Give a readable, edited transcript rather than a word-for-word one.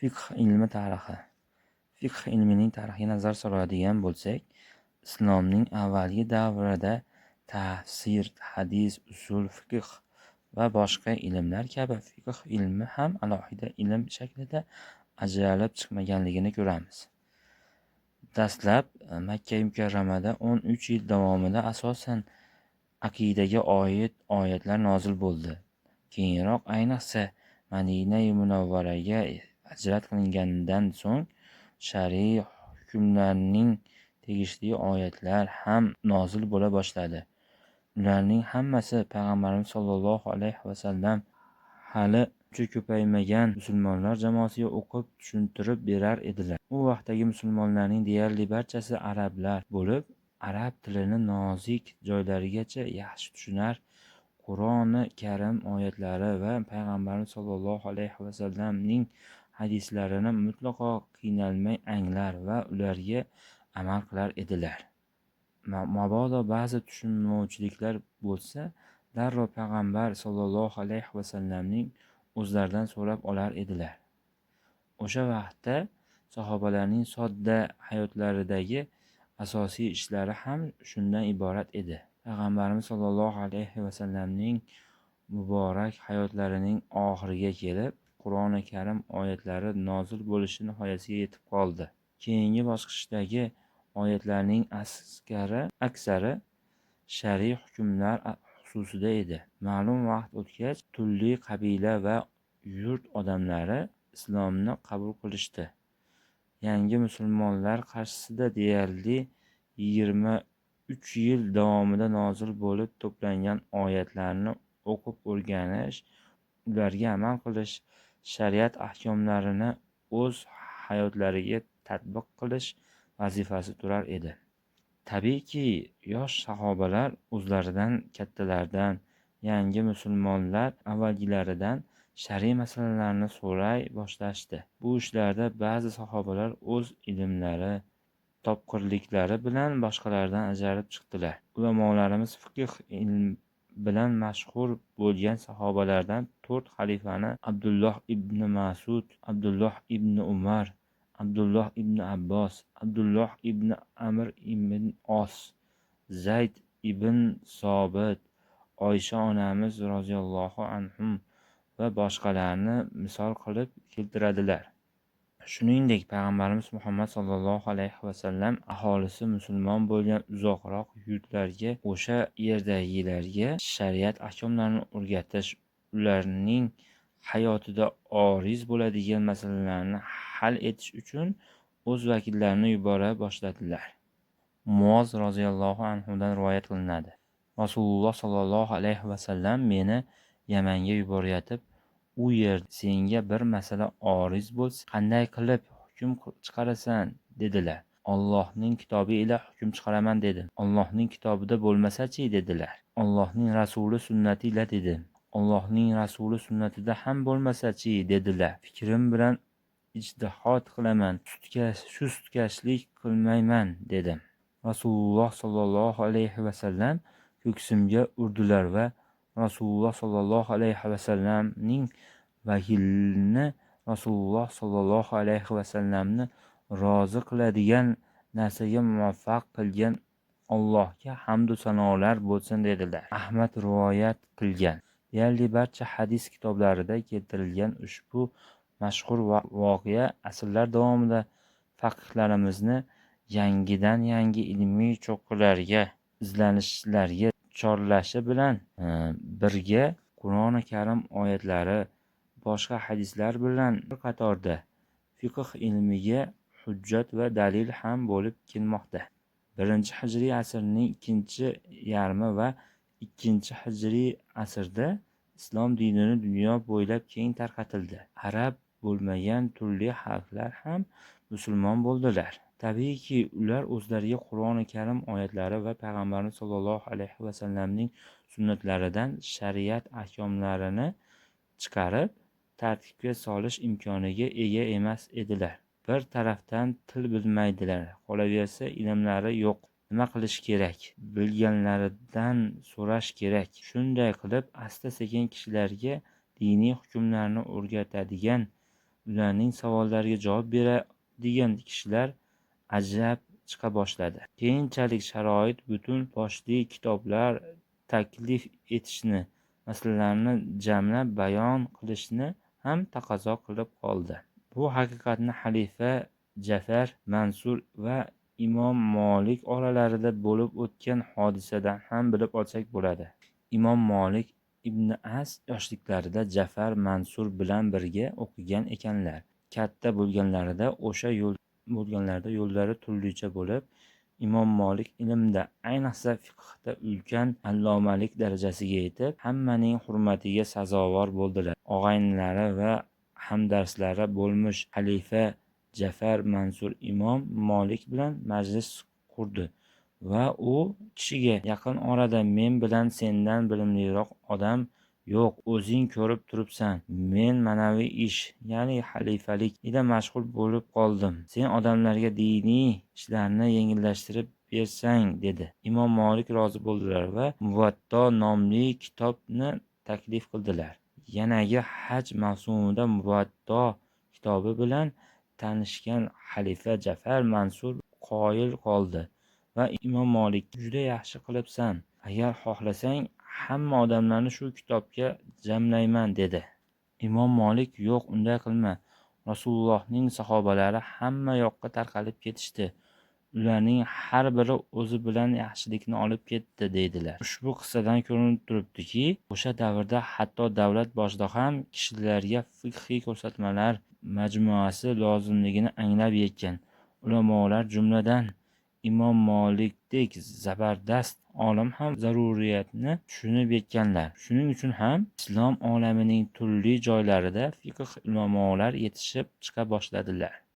Fiqh ilmi tarixi. Fiqh ilmining tarixiga nazar soladigan bo'lsak, islomning avvalgi davrida tafsir, hadis, usul fiqh va boshqa ilmlar kabi fiqh ilmi ham alohida ilm shaklida ajralib chiqmaganligini ko'ramiz. Dastlab Makka Mukarramada 13 yil davomida asosan aqidaga oid oyatlar nozil bo'ldi. Keyinroq, ayniqsa, Madinai Munavvaraga hijrat qilinganidan so'ng shar'iy hukmlarning tegishli oyatlar ham nozil bo'la boshladi. Ularning hammasi Payg'ambarimiz sollallohu alayhi vasallam hali kuchi ko'paymagan musulmonlar jamoasiga o'qib tushuntirib berar edilar. U vaqtdagi musulmonlarning deyarli barchasi arablar bo'lib, arab tilini nozik joylarigacha yaxshi tushunar, Qur'oni Karim oyatlari va Payg'ambarimiz sollallohu alayhi vasallamning hadislarini mutlaqo qiynalmay anglar va ularga amal qilar edilar. Mabodo ba'zi tushunmovchiliklar bo'lsa, darrov Payg'ambar sollallohu alayhi vasallamning o'zlaridan so'rab olar edilar. O'sha vaqtda sahobalarning sodda hayotlaridagi asosiy ishlari ham shundan iborat edi. Payg'ambarimiz sollallohu alayhi vasallamning muborak hayotlarining oxiriga kelib, Qur'oni Karim oyatlari nozil bo'lishi nihoyasiga yetib qoldi. Keyingi bosqichdagi oyatlarning aksari shar'iy hukmlar xususida edi. Ma'lum vaqt o'tgach, turli qabila va yurt odamlari islomni qabul qilishdi. Yangi musulmonlar qarshisida deyarli 23 yil davomida nozil bo'lib to'plangan oyatlarni o'qib o'rganish, ularga amal qilish, shariat ahkomlarini o'z hayotlariga tatbiq qilish vazifasi turar edi. Tabiiyki, yosh sahobalar o'zlaridan kattalardan, yangi musulmonlar avvalgilaridan shar'iy masalalarni so'ray boshlashdi. Bu ishlarda ba'zi sahobalar o'z ilmlari, topqirliklari bilan boshqalardan ajralib chiqdilar. Ulamolarimiz fiqh ilm bilan mashhur bo'lgan sahobalardan 4 xalifani Abdulloh ibn Mas'ud, Abdulloh ibn Umar, Abdulloh ibn Abbos, Abdulloh ibn Amr ibn Os, Zayd ibn Sobit, Oysha onamiz roziyallohu anhum va boshqalarni misol qilib keltiradilar. Shuningdek, Payg'ambarimiz Muhammad sollallohu alayhi vasallam aholisi musulmon bo'lgan uzoqroq yurtlarga, o'sha yerdagilarga shariat ahkomlarini o'rgatish, ularning hayotida oriz bo'ladigan masalalarni hal etish uchun o'z vakillarini yubora boshladilar. Muoz roziyallohu anhudan rivoyat qilinadi. Rasululloh sollallohu alayhi vasallam meni Yamanga yuborayotib, u yerda senga bir masala oriz bo'lsa, qanday qilib hukm chiqarasan, dedilar. Allohning kitobi ila hukm chiqaraman, dedim. Allohning kitobida bo'lmasa-chi, dedilar. Allohning rasuli sunnati ila, dedim. Allohning rasuli sunnatida ham bo'lmasa-chi, dedilar. Fikrim bilan ijtihod qilaman, sustkashlik qilmayman, dedim. Rasululloh sollallohu alayhi vasallam ko'ksimga urdilar va Rasululloh sollallohu alayhi vasallamning vakilini Rasululloh sollallohu alayhi vasallamni rozi qiladigan narsaga muvaffaq qilgan Allohga hamdu sanolar bo'lsin, dedilar. Ahmad rivoyat qilgan. Deyarli barcha hadis kitoblarida keltirilgan ushbu mashhur voqea asrlar davomida faqihlarimizni yangidan-yangi ilmiy cho'qqilarga, izlanishlarga chorlashi bilan birga Qur'oni Karim oyatlari, boshqa hadislar bilan bir qatorda fiqh ilmiga hujjat va dalil ham bo'lib kelmoqda. 1-hijriy asrning ikkinchi yarmi va 2-hijriy asrda islom dini dunyo bo'ylab keng tarqatildi. Arab bo'lmagan turli xalqlar ham musulmon bo'ldilar. Tabiiyki, ular o'zlariga Qur'oni Karim oyatlari va Payg'ambarimiz sollallohu alayhi vasallamning sunnatlaridan shariat ahkomlarini chiqarib, tartibga solish imkoniga ega emas edilar. Bir tarafdan til bilmaydilar, qolaversa ilmlari yo'q. Nima qilish kerak? Bilganlaridan so'rash kerak. Shunday qilib, asta-sekin kishilarga diniy hukmlarni o'rgatadigan ularning savollariga javob beradigan kishilar ajrab chiqa boshladi. Keyinchalik sharoit butun boshli kitoblar taklif etishni, masalalarni jamlab bayon qilishni ham taqozo qilib qoldi. Bu haqiqatni xalifa Jafar Mansur va Imom Molik oralarida bo'lib o'tgan hodisadan ham bilib olsak bo'ladi. Imom Molik ibn As yoshliklarida Jafar Mansur bilan birga o'qigan ekanlar. Katta bo'lganlarida o'sha yo'l bo'lganlarida yo'llari turlicha bo'lib, Imom Molik ilmda, ayniqsa fiqhda ulkan allomalik darajasiga yetib, hammaning hurmatiga sazovor bo'ldilar. Og'aynilari va hamdarslari bo'lmish xalifa Jafar Mansur Imom Molik bilan majlis qurdi va u kishiga: "Yaqin orada men bilan sendan bilimliroq odam yo'q, o'zing ko'rib turibsan. Men manavi ish, ya'ni xalifalik ila mashg'ul bo'lib qoldim. Sen odamlarga diniy ishlarni yengillashtirib bersang", dedi. Imom Molik rozi bo'ldilar va Muvatto nomli kitobni taklif qildilar. Yanagi haj mavsumida Muvatto kitobi bilan tanishgan xalifa Jafar Mansur qoyil qoldi va Imom Molik: "Juda yaxshi qilibsan. Agar xohlasang, hamma odamlarni shu kitobga jamlayman", dedi. Imom Molik: "Yo'q, unday qilma. Rasulullohning sahobalari hamma yoqqa tarqalib ketishdi. Ularning har biri o'zi bilan yaxshilikni olib ketdi", deydilar. Ushbu qissadan ko'rinib turibdiki, o'sha davrda hatto davlat boshida ham kishilarga fiqhiy ko'rsatmalar majmuasi lozimligini anglab yetgan ulamolar, jumladan Imom Molikdek zabardast olim ham zaruriyatni tushunib yetganlar. Shuning uchun ham islom olamining turli joylarida fiqh ulamolar yetishib chiqa boshladilar.